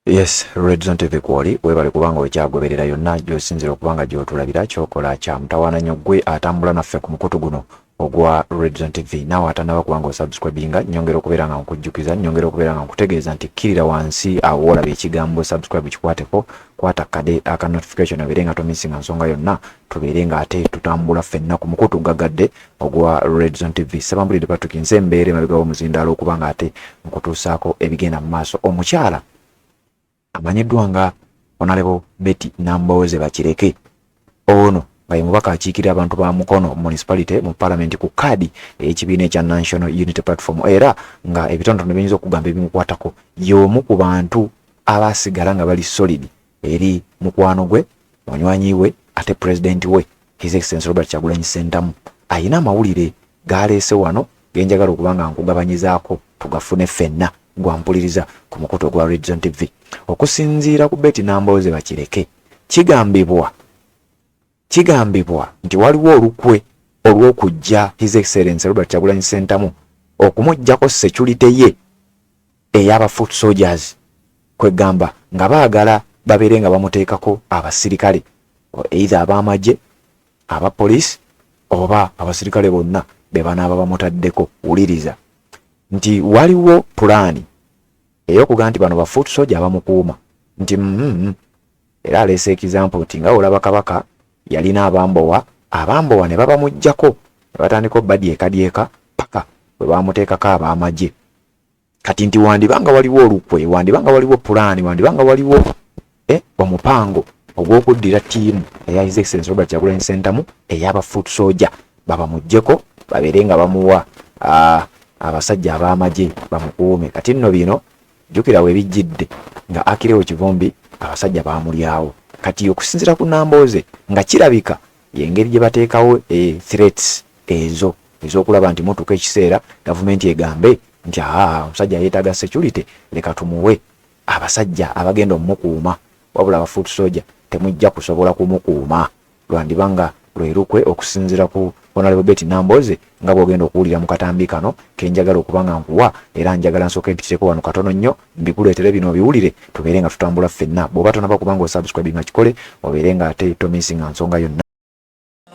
Yes, Red Zone TV kwoli webale kubanga okyagoberera yonna gy'osinzira okuba nga gy'otulabira kyokola kya mutawaana nnyo ggwe atambula naffe ku mukutu guno ogwa Red Zone TV. Naawe atanaba kuba nga osubscribinga, nnyongera okubeera nga nkujjukiza, nnyongera okubeera nga nkutegeeza nti kkirira wansi awo wolaba ekigambo subscribe kikwateko, kwata kade aka notification obeere nga tomissinga nsonga yonna, tubeere nga ate tutambula ffenna ku mukutu gagadde ogwa Red Zone TV. Ssebambulidde Patrick nze mbeera emabega w'omuzindaalo okuba nga ate nkutuusaako ebigenda mu maaso. Omukyala amanyiddwa nga Honorable Betty Nambooze Bakireke ono nga ye mubaka akiikirira abantu ba Mukono Municipality mu Palamenti ku kaadi ey'ekibiina ekya National Unity Platform era nga ebitonotono biyinza okugamba ebimukwatako y'omu ku bantu abaasigala nga bali solid eri mukwano gwe, munywanyi we ate pulezidenti we His Excellency Robert Kyagulanyi Ssentamu ayina amawulire galeese wano genjagala okuba nga nkugabanyizaako tugafune ffenna gwampuliriza ku mukutu ogwa Red Zone TV. Okusinziira ku Betty Nambooze Bakireke, kigambibwa kigambibwa nti waliwo olukwe olw'okujja His Excellency Robert Kyagulanyi Ssentamu okumuggyako security ye ey'aba foot soldiers, kwegamba nga baagala babeere nga bamuteekako abasirikale either ab'amagye, aba police oba abasirikale bonna be banaaba bamutaddeko. Wuliriza nti waliwo pulaani ey'okugamba nti bano ba foot soldier abamukuuma nti era aleese example nti nga olaba Kabaka yalina abambowa, abambowa ne babamuggyako ne batandika obadyekadyeka paka bwe bamuteekako ab'amagye. Kati nti wandiba nga waliwo olukwe, wandiba nga waliwo pulaani, wandiba nga waliwo omupango ogw'okuddira ttiimu eya His Excellency Robert Kyagulanyi Ssentamu ey'aba foot soldier babamuggyeko babeere nga bamuwa abasajja ab'amagye bamukuume. Kati nno bino jjukira we bijjidde nga Akirewo Kivumbi abasajja baamulyawo. Kati okusinziira ku Nambooze nga kirabika y'engeri gye bateekawo threats ezo ez'okulaba nti mutuuka ekiseera gavumenti egambe nti aa omusajja yeetaaga security, leka tumuwe abasajja abagenda omukuuma, wabula aba foot soldier temujja kusobola kumukuuma. Lwandiba nga lwe lukwe okusinziira ku Honorable Betty Nambooze nga bw'ogenda okuwulira mu katambi kano ke njagala okuba nga nkuwa, era njagala nsooke mpitireko wano katono nnyo mbikuleetere bino obiwulire tubeere nga tutambula ffenna. Bw'oba tonaba kuba nga osubscribinga kikole obeere nga ate tomissinga nsonga yonna.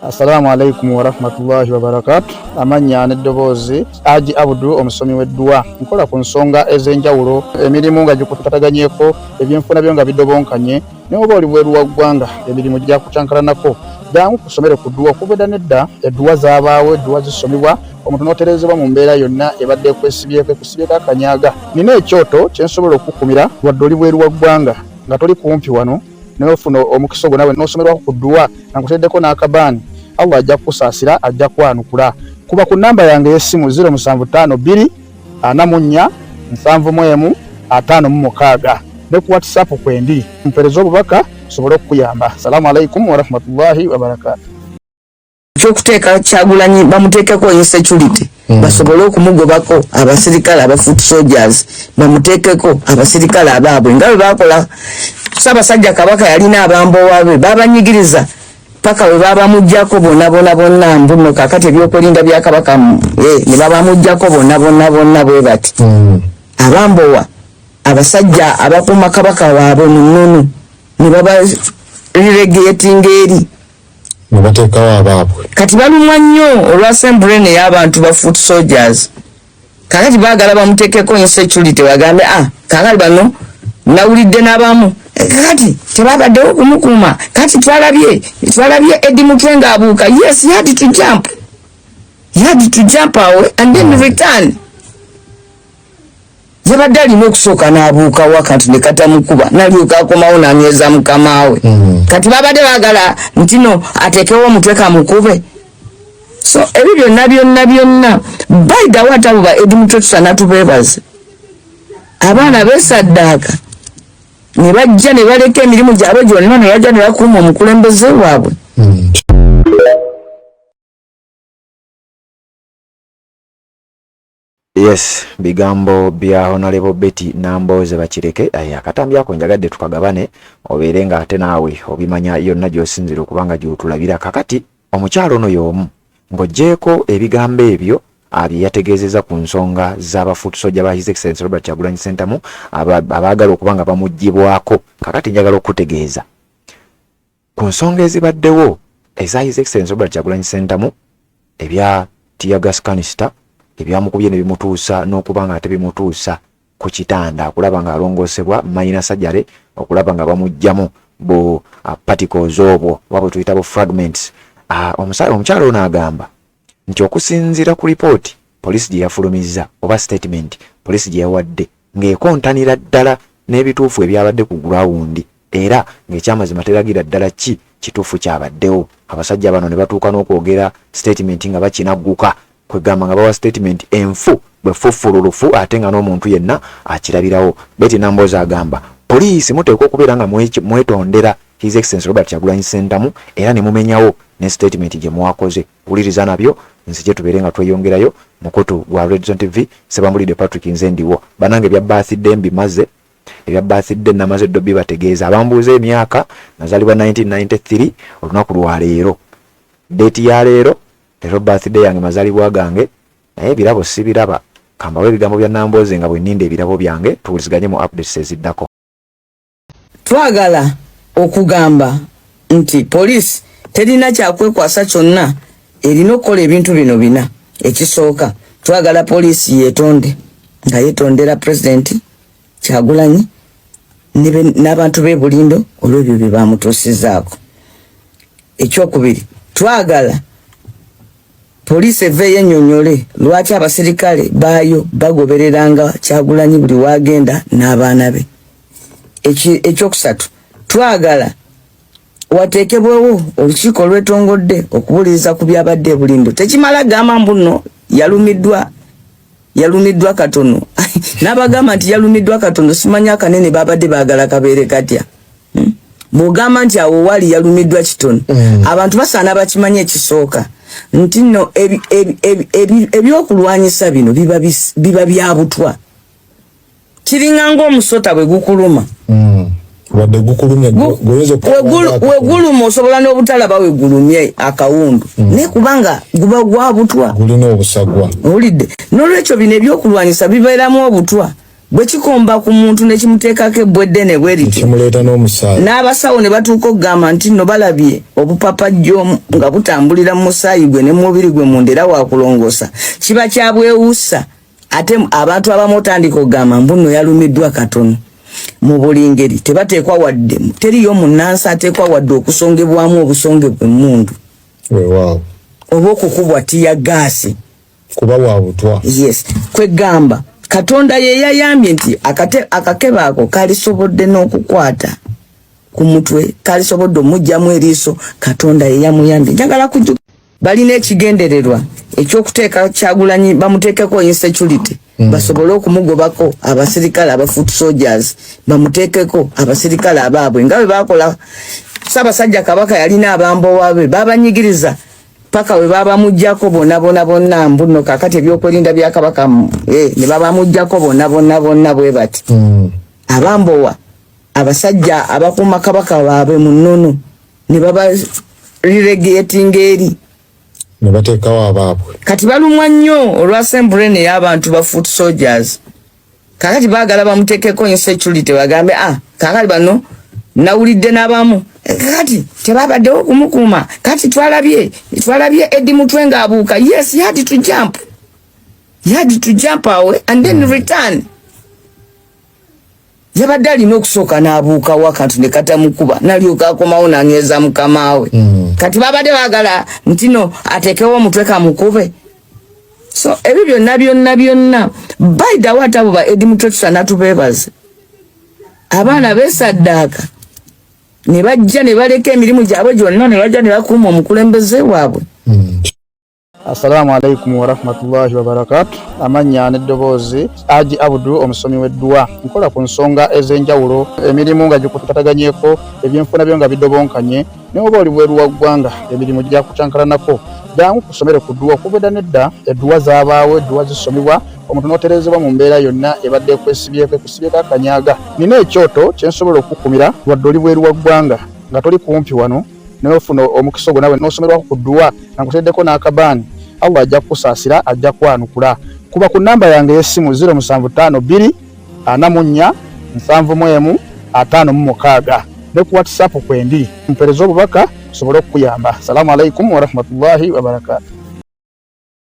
Assalamu alaikum warahmatullahi wabarakatu. Amannya n'eddoboozi Aji Abdu, omusomi w'edduwa. Nkola ku nsonga ez'enjawulo, emirimu nga gikutataganyeko, ebyenfuna byo nga bidobonkanye, ne oba oli bweru wa ggwanga emirimu gyakucankalanako, jangu kusomere ku dduwa. Okuva edda n'edda edduwa zaabaawo, edduwa zisomebwa omuntu n'otereezebwa mu mbeera yonna ebadde ekwesibyeko, ekusibyeko akanyaga. Nina ekyoto kye nsobola okukukumira wadde oli bweru wa ggwanga nga toli kumpi wano, n'ofuna omukisa ogwo nawe n'osomerwako ku dduwa nga nkuteereddeko n'akabaani. Allah ajja kukusaasira, ajja kwanukula. Kuba ku nnamba yange ey'essimu 0752 44 71 56 ne ku WhatsApp kwendi, mpeereze obubaka nsobole okukuyamba. Salaamu alaikum warahmatullahi wabarakaatu. Ekyokuteeka Kyagulanyi bamuteekeko insecurity basobole okumugobako abasirikale aba foot soldiers, bamuteekeko abasirikale abaabwe nga bwe bakola Ssaabasajja Kabaka. Yalina abambowa be babanyigiriza paka bwe babamuggyako bonna bonna bonna, mbuno kakati ebyokwerinda bya Kabaka ne babamuggyako bonna bonna bonna bwe bati. Abambowa, abasajja abakuuma Kabaka waabwe mu nnono, ne baba relegatinga eri ne bateekawo abaabwe. Kati balumwa nnyo olwa sembrene ey'abantu ba foot soldiers. Kakati baagala bamuteekeko insecurity, bagambe ah, kakati bano nawulidde n'abamu kakati tebabaddewo kumukuuma. Kati twalabye Eddie Mutwe ng'abuuka. Yes, he had to jump, he had to jump away and then return. Yabadde alina okusooka n'abuukawo akantu ne katamukuba, nalyoka akomawo n'anyweza mukama we. Kati babadde baagala nti no ateekewo omutwe kamukube. So ebyo byonna byonna byonna, by the way, ate abo ba Eddie Mutwe tusana tubeebaze, abaana beesaddaaka ne bajja ne baleka emirimu gyabwe gyonna ne bajja ne bakuuma omukulembeze waabwe. Yes, bigambo bya Honorable Betty Nambooze Bakireke. Akatambi ako njagadde tukagabane obeere nga ate naawe obimanya yonna gy'osinzira okuba nga gy'otulabira. Kakati omukyalo ono y'omu ng'oggyeeko ebigambo ebyo. Bye yategeezezza ku nsonga z'aba foot soldier ba His Excellency Robert Kyagulanyi Ssentamu abaagala okuba nga bamuggyibwako. Kakati njagala okukutegeeza ku nsonga ezibaddewo eza His Excellency Robert Kyagulanyi Ssentamu, ebya tear gas canister ebyamukubye ne bimutuusa n'okuba nga ate bimutuusa ku kitanda okulaba nga alongoosebwa minor surgery, okulaba nga bamuggyamu bu particles obwo oba bwe tuyita bu fragments. Omukyala ono agamba nti okusinziira ku lipooti poliisi gye yafulumizza oba statement poliisi gye yawadde ng'ekontanira ddala n'ebituufu ebyabadde ku gulawundi era ng'ekyamazima teragira ddala ki kituufu kyabaddewo, abasajja bano ne batuuka n'okwogera statement nga bakinagguka, kwegamba nga bawa statement enfu bwe ffufululufu ate nga n'omuntu yenna akirabirawo. Betty Nambooze agamba poliisi muteekwa okubeera nga mwetondera His Excellency Robert Kyagulanyi Ssentamu era ne mumenyawo ne statement gye mwakoze. Wuliriza nabyo nzije tubeere nga tweyongerayo. Mukutu gwa Red Zone TV, Ssebambulidde Patrick nze ndiwo. Banange ebya birthday mbimaze, ebya birthday namaze dda obibategeeza. Abambuuza emyaka, nazaalibwa 1993 olunaku lwa leero, date ya leero, leero birthday yange, mazaalibwa gange, naye ebirabo sibiraba. Kambawe ebigambo bya Nambooze nga bwe nninda ebirabo byange, tuwuliziganye mu updates eziddako. Twagala okugamba nti poliisi terina kyakwekwasa kyonna, erina okukola ebintu bino bina. Ekisooka, twagala poliisi yeetonde nga yeetondera Pulezidenti Kyagulanyi n'abantu b'e Bulindo olw'ebyo bye bamutuusizaako. Ekyokubiri, twagala poliisi eveeyo ennyonnyole lwaki abaserikale baayo bagobereranga Kyagulanyi buli w'agenda n'abaana be. Ekyokusatu, twagala wateekebwewo olukiiko olwetongodde okubuuliriza ku byabadde e Bulindo. Tekimala gamba mbu nno yalumiddwa, yalumiddwa katono n'abagamba nti yalumiddwa katono, simanyi akanene babadde baagala kabeere katya. Bw'ogamba nti awo wali yalumiddwa kitono, abantu basaana bakimanye ekisooka nti nno ebyokulwanyisa bino biba bya butwa, kiringa ng'omusota bwe gukuluma. Wadde gukulumye, weguluma osobola n'obutalaba wegulumye akawundu, naye kubanga guba gwa butwa, gulina obusagwa. Owulidde? N'olwekyo bino ebyokulwanyisa bibeeramu obutwa, bwe kikomba ku muntu ne kimuteekako ebbwa eddene bwe lityo, kimuleeta n'omusaayi, n'abasawo ne batuuka okugamba nti nno balabye obupapajjo nga butambulira mu musaayi gwe ne mu mubiri gwe munda era wakulongoosa, kiba kya bwewussa. Ate abantu abamu otandika okugamba mbu nno yalumiddwa katono. Mu buli ngeri tebateekwa wadde, teriyo munnansi ateekwa wadde okusongebwamu obusonge bw'emmundu weewaawo oba okukubwa tear gas, kuba wa butwa. Yes, kwegamba Katonda ye yayambye nti akakebe ako kalisobodde n'okukwata ku mutwe, kalisobodde omuggyamu eriiso. Katonda ye yamuyambye. Njagala kujjuka balina ekigendererwa ekyokuteeka Kyagulanyi bamuteekeko insecurity, basobole okumugobako abasirikale aba foot soldiers, bamuteekeko abasirikale abaabwe nga bwe bakola Ssaabasajja Kabaka. Yalina abambowa be babanyigiriza paka we babamuggyako bonna bonna bonna, mbu nno kakati ebyokwerinda bya Kabaka, ne babamuggyako bonna bonna bonna bwe bati. Abambowa, abasajja abakuuma Kabaka baabwe mu nnono, ne baba relegatinga eri ne bateekawo abaabwe. Kati balumwa nnyo olwa sembrene ey'abantu ba foot soldiers. Kakati baagala bamuteekeko insecurity, bagambe, ah, kakati bano nawulidde n'abamu, kakati tebabaddewo okumukuuma, kati twalabye Eddie Mutwe ng'abuuka. Yes, he had to jump, he had to jump away and then return. Yabadde alina okusooka n'abuukawo akantu ne katamukuba, nalyoka akomawo n'anyweza mukama we. Kati babadde baagala nti no ateekewo omutwe kamukube. So ebyo byonna byonna byonna, by the way, ate abo ba Eddie Mutwe tusana tubeebaze, abaana beesaddaaka ne bajja ne baleka emirimu gyabwe gyonna ne bajja ne bakuuma omukulembeze waabwe. Assalamu alaikum warahmatullahi wabarakatu. Amannya n'eddoboozi, Aji Abudu, omusomi w'edduwa. Nkola ku nsonga ez'enjawulo, emirimu nga gikutataganyeko, ebyenfuna byo nga bidobonkanye, ne oba oli bweru wa ggwanga emirimu gyakucankalanako, jangu kusomere ku dduwa. Okuva edda n'edda edduwa zaabaawo, edduwa zisomebwa omuntu n'otereezebwa mu mbeera yonna ebadde ekwesibyeko, ekusibyeko akanyaga. Nina ekyoto kye nsobola okukukumira wadde oli bweru wa ggwanga nga toli kumpi wano, naye ofuna omukisa ogwo nawe n'osomerwako ku dduwa nga nkuteereddeko n'akabaani. Allah ajja kukusaasira, ajja kwanukula. Kuba ku namba yange ey'essimu 0752 44 71 56 ne ku WhatsApp kwendi, mpereze obubaka nsobole okukuyamba. Assalamu alaikum warahmatullahi wabarakatuh.